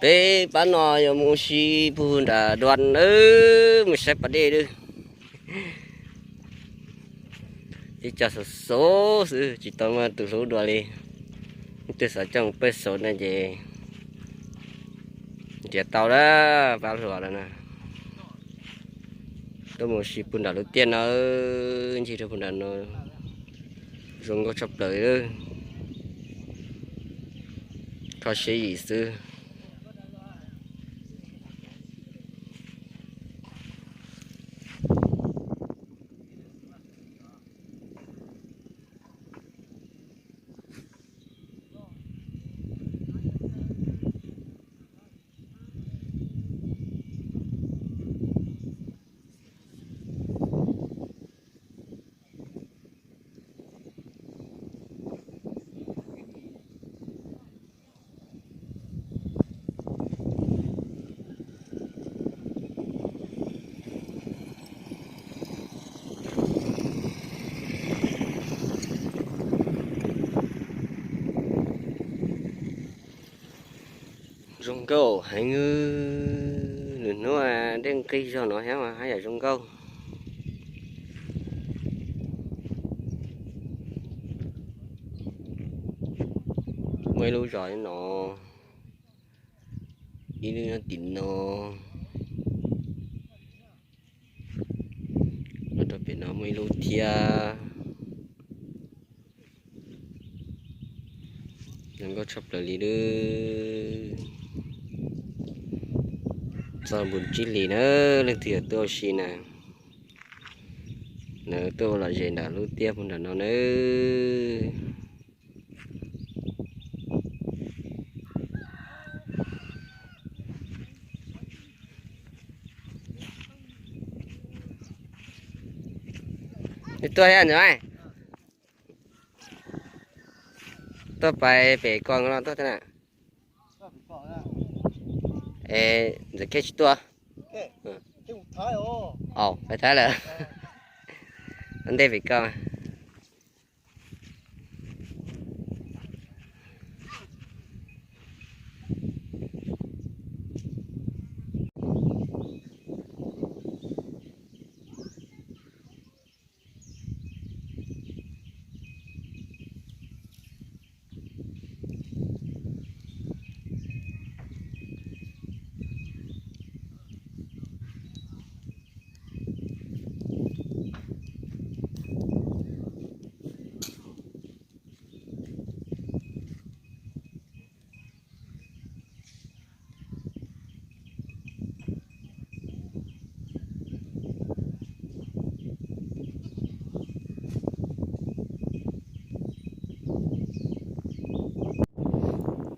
Peb pab no yuav mus si puag nram dua nawb, mus saib pas dej lawm. Tib co xauv xauv xwb, tsis tau muaj tus hlub dua li. Leej twg xav coj mus pawg xauv na ces nrhiav tau lawm, pab hluas lawm na. Tuaj mus si puag nram lub tiaj no, ncig rau puag nram no, zoo nkauj tshaj plaws li. Kho siab yim xwb. Zoo nkauj heev, nws hnub dej nqig zog no thiab mas haj yam zoo nkauj. Muaj ib lub zos no, ib lub nyob tim no, los rau pem no muaj ib lub thiab. Zoo nkauj tshaj plaws li lawm. Txog npus tsib hlis na, leej twg yuav tuaj ua si na, lawv tuaj ua lom zem nram lub tiaj puag nram no nawb. Tuaj thiab ntag. Tuaj pais pem ko no tuaj thiab na. Es ntxawm Khej tsis tuaj? Au, pais Thaib lawm. Ua ntej pem ko.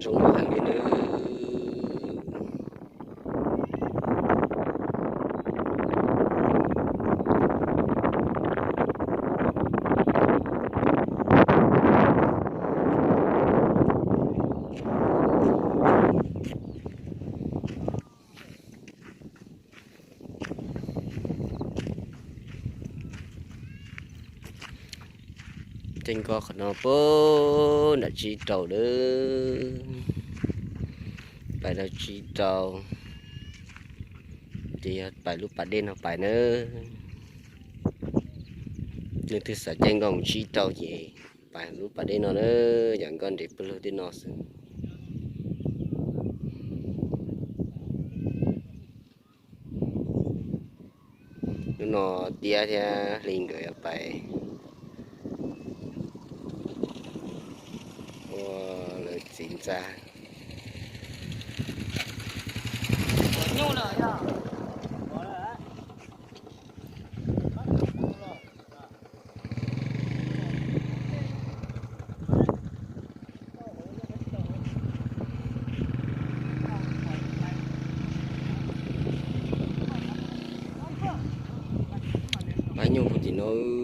Zoo nkauj heev li nawb. Ceeb koj qhov no puag nram tsib rau lawm, pais rau tsib rau, ces yog pais lub pas dej no pais nawb. Leej twg xav caij nkoj mus tsib rau ces pais lub pas dej no nawb, yam nkoj nres pawg lug tej no xwb. Hnub no Tiab thiab Hli nkawd yuav pais ua lawv txiv ntxa. Pab nyuj puag tim no.